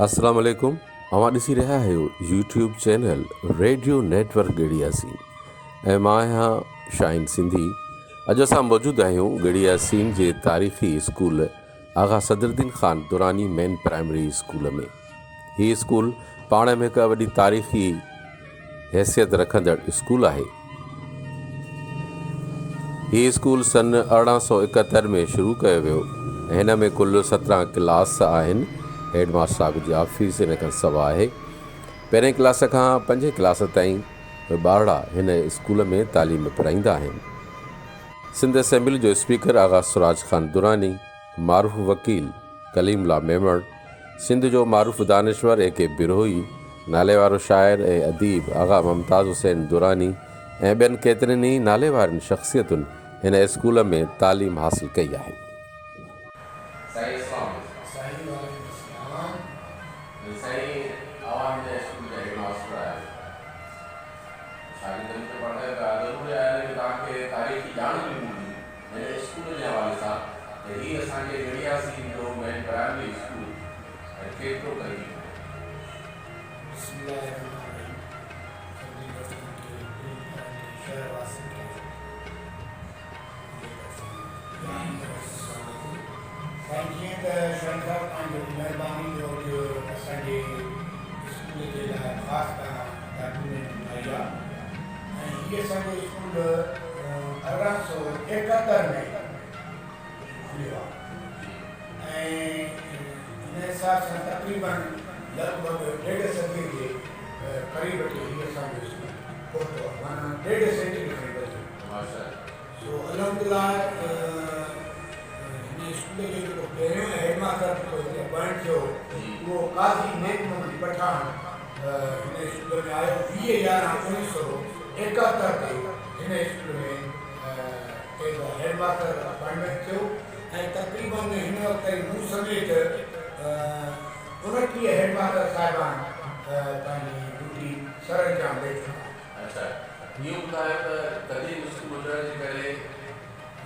السلام عليڪم اوهان ڏسي رهيا آهيو YouTube channel radio network Garhi Yasin ۽ مان آهيان شاهين سنڌي اڄ اسان موجود آهيون ڳڙهي ياسين جي تاريخي school Agha Sadruddin Khan Durrani main primary school ۾ هي اسڪول پاڻ ۾ هڪ وڏي تاريخي حيثيت رکندڙ اسڪول آهي. هي اسڪول سن 1871 ۾ شروع ڪيو ويو ۽ هن ۾ ڪل 17 ڪلاس آهن. هيڊ ماستر صاحب جي آفيس ان کان سوا آهي. پهرئين ڪلاس کان پنجين ڪلاس تائين ٻارڙا هن اسڪول ۾ تعليم پرائيندا آهن. سنڌ اسيمبلي جو اسپيڪر آغا سراج خان دراني، معروف وڪيل ڪليم الله ميمڻ، سنڌ جو معروف دانشور اي ڪي بروهي، ناليوارو شاعر ۽ اديب آغا ممتاز حسين دراني ۽ ٻين ڪيترين ئي ناليوارين شخصيتن هن اسڪول ۾ تعليم حاصل ڪئي آهي. سائين اسلام عليڪم. سائين وعليڪم السلام. سائين اوهان هن اسڪول جا هيڊ ماستر آهيو. شاگردن کي پڙهايو پيا ضروري آهي ان ۾ توهان کي تاريخي ڄاڻ به هوندي. هن اسڪول جي حوالي سان ته هي اسان جي ڳڙهياسين جو مين پرائمري اسڪول ۽ ڪيترو قديم آهي. بسم الله الرحمٰن الرحيم سڀني دوستن کي پرين پيارن کي شهر واسين کي منهنجي طرفان پيار ڀريو السلام عليڪم سائين جيئن ته شاهين صاحب توهان جي وڏي مهرباني جو اڄ اسان جي اسڪول جي لاء خاص توهان ڊاڪيومينٽ ٺاهي آ ۽ هي اسان جو اسڪول 1871 ۾ کليو آهي ۽ ان حساب سان تقريبن لڳ ڀڳ ڏيڍ صديء جي قريب تي هي اسان جو اسڪول پهتو آهي معنيٰ ڏيڍ سينچري کڻي وڌيو. سو الحمدلله هن اسڪول جو جيڪو پهريون هيڊ ماستر جيڪو هتي اپائنٽ ٿيو اهو قاضي نيڪ محمد پٺاڻ هن اسڪول ۾ آيو 20 11 1971 تي هن school ۾ as a head master appointment ٿيو ۽ تقريبن هن وقت تائين مون سميت 29 هيڊ ماستر صاحبان پنهنجي ڊيوٽي سرانجام ڏئي چڪا. اڇا اهو ٻڌايو ته قديم اسڪول هجڻ جي ڪري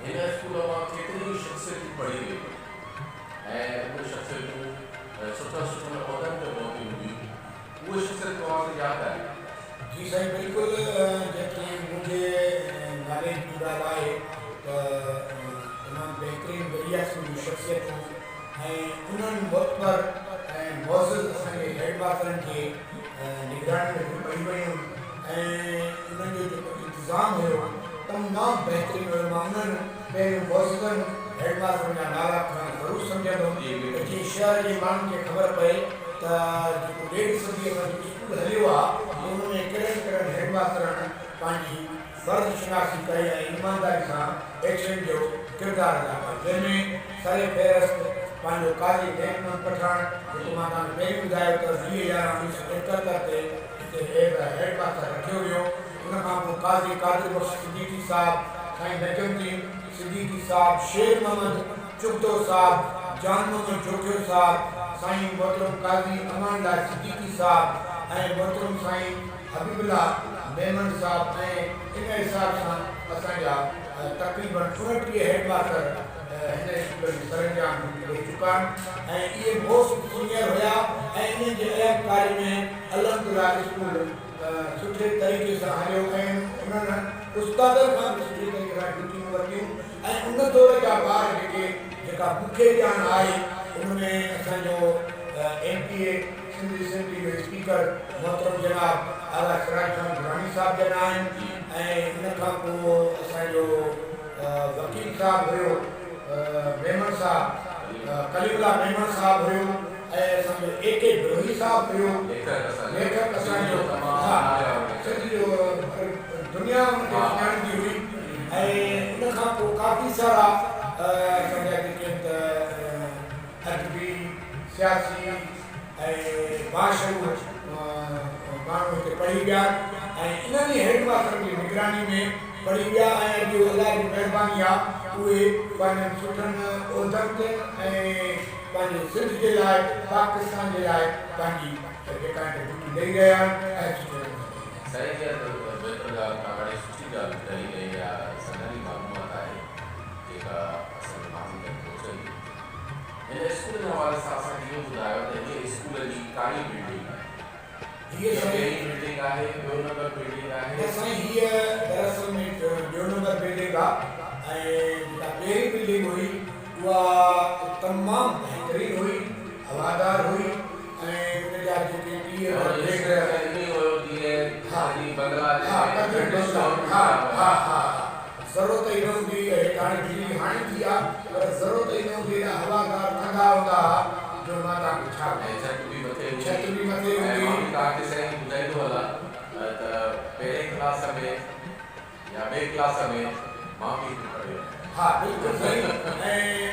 هن اسڪول مان ڪيتريون ئي شخصيتون پڙهي ويون ۽ اهي شخصيتون سٺن سٺن عهدن تي پهتيون هونديون اهي شخصيتون توهان کي ياد آهن؟ جي سائين بلڪل جيڪي منهنجي ناليج جي ڳالهه آهي ته تمام بهترين ڳڙهياسين جون شخصيتون ۽ انهن معتبر ۽ معزز اسان جي هيڊ ماسترن جي نگراني ۾ به پڙهي ويون ۽ انهن جو جيڪو انتظام هيو تمام بهترين هيو مان انهن پهريون معززن هيڊ ماسترن جا نالا کڻڻ ضرور سمجهندم ته جيئن شهر جي ماڻهن کي خبر پئي ته جيڪو ڏيڍ صدي کان جيڪو اسڪول هليو آ ان ۾ ڪهڙن ڪهڙن هيڊ ماسترن پنهنجي فرض شناسي ڪئي ۽ ايمانداري سان ايڪشن جو ڪردار ادا ڪيو جنهن ۾ سر فهرست پنهنجو قاضي نيڪ محمد پٺاڻ جيڪو مان توهان کي پهرين ٻڌايو ته 20 11 1971 تي هتي ايز اي هيڊ ماستر رکيو ويو ان کان پوء قاضي قادر بخش صديقي صاحب سائين نجم الدين صديقي صاحب شير محمد چغتو صاحب جان محمد جوکيو صاحب سائين محترم قاضي امان الله صديقي صاحب ۽ محترم سائين حبيب الله ميمڻ صاحب ۽ ان حساب سان اسان جا تقريبن 29 هيڊ ماستر هن اسڪول ۾ سرانجام ڊيوٽي ڏئي چڪا آهن ۽ اهي موسٽ سينيئر هيا ۽ انهن جي اهلڪاري ۾ الحمدلله اسڪول سٺي طريقي سان هليو ۽ انهن استادن کان به سٺي طريقي سان ڊيوٽيون ورتيون ۽ ان دور جا ٻار جيڪي جيڪا مون کي ڄاڻ آهي ان ۾ اسان جو M P A Sindh assembly جو اسپيڪر محترم جناب آغا سراج خان دراني صاحب جن آهن ۽ ان کان پوء اسان جو وڪيل صاحب هيو ميمڻ صاحب ڪليم الله ميمڻ صاحب هيو ۽ اسان جو اي ڪي بروهي صاحب هيو ليکڪ اسان جو ها سنڌ جو دنيا ان کي سڃاڻندي هئي ۽ ان کان پوء ڪافي سارا اسان جا جيڪي ته ادبي سياسي ۽ باشعور ماڻهو هتي پڙهي ويا ۽ انهن ئي هيڊ ماسترن جي نگراني ۾ پڙهي ويا ۽ اڄ الله جي مهرباني آ اهي پنهنجن سٺن عهدن تي ۽ پنهنجي سنڌ جي لاء پاڪستان جي لاء پنهنجي جيڪا آهن ڊيوٽي ڏئي رهيا آهن ۽ سٺي نموني ڏئي رهيا آهن. سائين اها ته بهتر ڳالهه توهان ڏاڍي سٺي ڳالهه ٻڌائي ۽ اها سنهري معلومات آهي جيڪا اسان جي ماضي تائين پهچندي. هن اسڪول جي حوالي سان اسان کي اهو ٻڌايو ته هيء اسڪول جي. ڪهڙي بلڊنگ آهي؟ هيء هيء سائين. پهرين بلڊنگ آهي، ٻيو نمبر بلڊنگ آهي. نه سائين هيء دراصل ۾ ٻيو نمبر بلڊنگ آ ۽ جيڪا پهرين بلڊنگ هئي اها تمام بهترين هئي، هوادار هئي ۽ ان جا جيڪي ٽيهه ۽ ان جو بيڊ اسٽرڪچر ائين هيو جيئن ها قديم بنگلا ها جنهن ۾ قديم برٽش بنگلا دور ۾ ها ٺاهيا ها ويا. ها ها ضرورت ئي نه هوندي هئي هيٺ هاڻي بجلي هاڻي ٿي آ پر ضرورت ئي نه هوندي هئي ايڏا هوادار ٿنگها هوندا ها جو مان توهان کي ڇا ۽ ٻڌايان. ڇت به مٿي هوندي ڇت به مٿي ۽ هوندي مان هئي. به توهان کي سائين ٻڌائيندو هلان ته پهرين ڪلاس ۾ يا ٻئي ڪلاس ۾ مان به هتي پڙهيو آهيان. ها بلڪل سائين ۽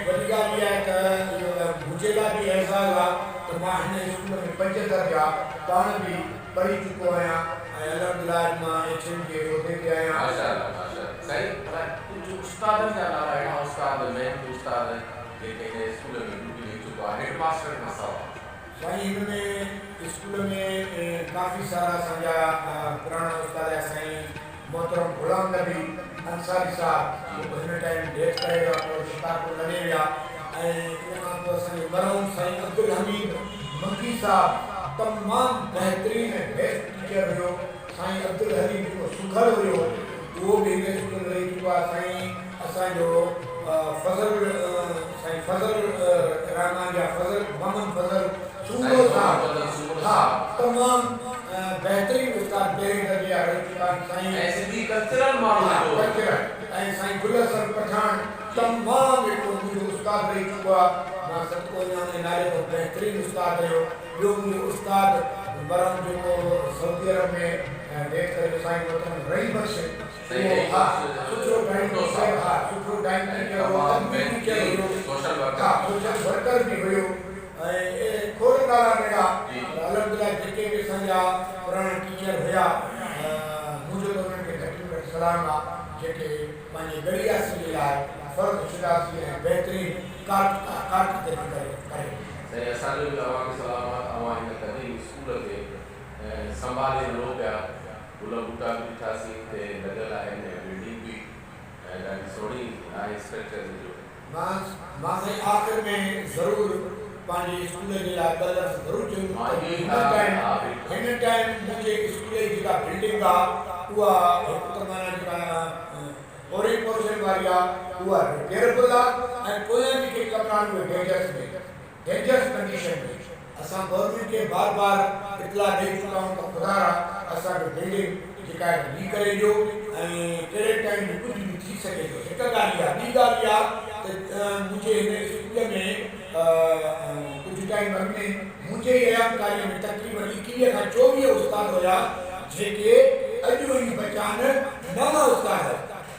وڏي ڳالهه اها آهي ته اهو منهنجي لاء به اعزاز آهي ته مان هن اسڪول ۾ پنج درجا پاڻ به پڙهي چڪو آهيان ۽ الحمدلله اڄ مان ايڇ ايم جي عهدي تي آهيان. ماشاءالله ماشاءالله سائين ڀلا ڪجهه استادن جا نالا اهڙا استاد محنتي استاد جيڪي هن اسڪول ۾ ڊيوٽي ڏئي چڪا هيڊ ماستر کان سوا. سائين هن ۾ اسڪول ۾ ڪافي سارا اسان جا پراڻا استاد آهيا سائين محترم غلام نبي انصاري صاحب جيڪو هن ٽائيم ڊيٿ ڪري ويا پوء شڪارپور لڏي ويا ۽ ان کان پوء اسان جو مرحوم سائين عبدالحميد منگي صاحب تمام بهترين ۽ بيسٽ ٽيچر هيو سائين عبدالحليم جيڪو سگهڙ هيو اهو به هن اسڪول ۾ رهي چڪو آهي سائين اسان جو فضل سائين فضل الرحمان يا فضل محمد فضل سائين سومرو محمد صاحب فضل سومرو ها صاحب. تمام بهترين استاد پهرين درجي جا رهي چڪا آهن سائين ۽ سنڌي ڪلچرل ماڻهو ها هو. ڪلچرل ۽ سائين گل حسن پٺاڻ جي. تمام هڪڙو منهنجو استاد رهي چڪو آهي مان صدقو وڃان ان جي نالي تان بهترين استاد رهيو ٻيو منهنجو استاد مرحوم جيڪو سعودي عرب ۾ ڊيٿ ڪري ويو سائين محترم رحيم بخش سائين اهو رحيم ها بخش سٺو ڊرائنگ ڀٽو ٽيچر صاحب ها سٺو ڊرائنگ ۽ ٽيچر هو تمام ادبي ٽيچر بهترين هيو سوشل ها ورڪر. سوشل ورڪر به هيو ۽ اهي کوڙ نالا مڙيا جي. پر الحمدلله جيڪي به اسان جا پراڻا ٽيچر هيا منهنجو ته انهن کي گهٽ ۾ گهٽ سلام آ جيڪي پنهنجي ڳڙهي آسي جي لاء فرض شناسي ۽ بهترين ڪارڪردگي ڪري ڪري. سائين اسان جو به اوهان کي سلام آ ته اوهان هن قديم اسڪول کي سنڀالي هلو پيا گل ٻوٽا به ڏٺاسين هتي لڳل آهن ۽ بلڊنگ به ڏاڍي سهڻي آهي اسٽرڪچر ان جو. مان مان سائين آخر ۾ ضرور پنهنجي اسڪول جي لاء ٻه لفظ ضرور چوندم مان ته اهو ئي هن ٿا ٽائيم ها بلڪل. هن ٽائيم منهنجي اسڪول جي جيڪا بلڊنگ آ اها هڪ ته معنيٰ جيڪا پورهين پورشن واري آ اها رپيئربل آ ۽ پويان جيڪي ڪمرا آهن اهي ڊينجرس ۾ ڊينجرس ڪنڊيشن ۾ اسان گورنمينٽ کي بار بار اطلاع ڏئي چڪا آهيون ته خدارا اسان کي بلڊنگ جيڪا آهي ري ڪري ڏيو ۽ ڪهڙي ٽائيم به ڪجهه به ٿي سگهي ٿو هڪ ڳالهه اها ٻي ڳالهه اها ته منهنجي هن اسڪول ۾ ڪجهه ٽائيم اڳ ۾ منهنجي ئي ايامڪاري ۾ تقريبن ايڪويهه کان 24 استاد هيا جيڪي اڄ وڃي بچا آهن نوان استاد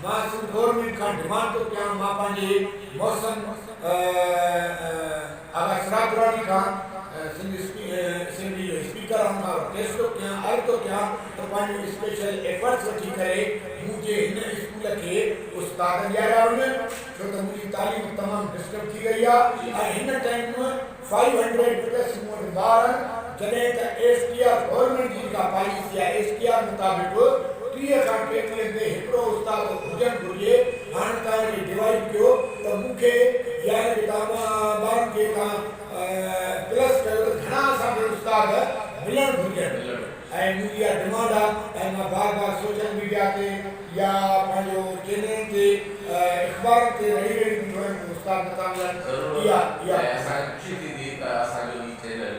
مان سنڌ گورنمينٽ کان ڊمانڊ ٿو ڪيان مان پنهنجي محسن آغا سراج دراني کان سنڌ اسيمبلي جو اسپيڪر آهي ان کان رڪويسٽ ٿو ڪيان عرض ٿو ڪيان ته پنهنجو اسپيشل ايفرٽس وٺي ڪري منهنجي هن اسڪول کي استاد ڏياريا وڃن ڇو ته منهنجي تعليم تمام ڊسٽرب ٿي رهي آهي ۽ هن ٽائيم 500 پلس مون وٽ ٻار آهن جڏهن ته ايس ٽي آر گورنمينٽ جي جيڪا پاليسي آهي ايس ٽي آر مطابق 30 کان 33 تي هڪڙو استاد هجڻ گهرجي هاڻي توهان ان کي ڊوائيڊ ڪيو ته مون کي يا ان کي توهان ٻارن کي توهان پلس ڪيو ته گهڻا اسان کي استاد ملڻ گهرجن ۽ منهنجي اها ڊمانڊ آهي ۽ مان بار بار سوشل ميڊيا تي يا پنهنجو چينلن تي اخبارن تي رڙي رڙي بيٺو آهيان ته استاد نٿا ملن ضرور اها اها ۽ اسان کي خوشي ٿيندي ته اسان جو هي چينل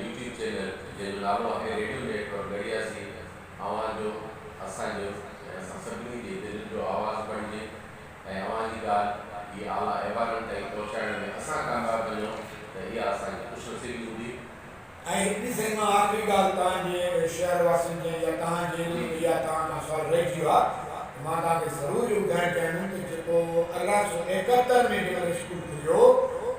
يوٽيوب چينل جنهن جو نالو آهي ريڊيو نيٽ ورڪ ڳڙهياسين اوهان جو اسان جو ۽ اسان سڀني جي دلين جو آواز بڻجي ۽ اوهان جي ڳالهه هي اعليٰ ايوانن تائين پهچائڻ ۾ اسان ڪامياب وڃون ته اها اسان جي خوش نصيبي هوندي. ۽ هڪڙي سائين مان آخري ڳالهه توهان جي شهر واسين کي يا توهان جي علم ۾ اها توهان کان سوال رهجي ويو آهي ته مان توهان کي ضرور اهو ٻڌائڻ چاهيندم ته جيڪو 1871 ۾ جنهن مهل اسڪول کليو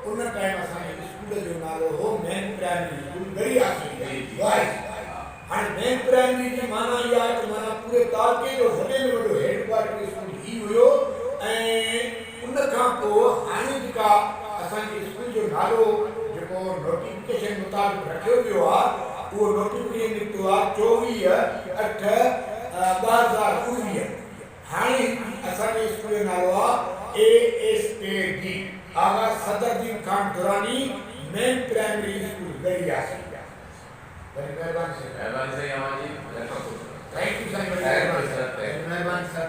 ان ٽائيم اسان جي اسڪول جو نالو هو main primary school Garhi Asodi boys هاڻي مين پرائمري جي معنيٰ اها آهي ته معنيٰ پوري تعلقي جو وڏي ۾ وڏو هيڊ ڪوارٽر اسڪول هي هيو ۽ ان کان پوء هاڻي جيڪا اسان جي اسڪول جو نالو جيڪو نوٽيفڪيشن مطابق رکيو ويو آهي اهو نوٽيفڪيشن نڪتو آهي 24/8/2019 هاڻي اسان جي اسڪول جو نالو آهي A S A D Agha Sadruddin Khan Durrani main primary school Garhi Yasin. وڏي مهرباني سائين. مهرباني سائين اوهان جي. Thank you سائين وڏي مهرباني. مهرباني سر.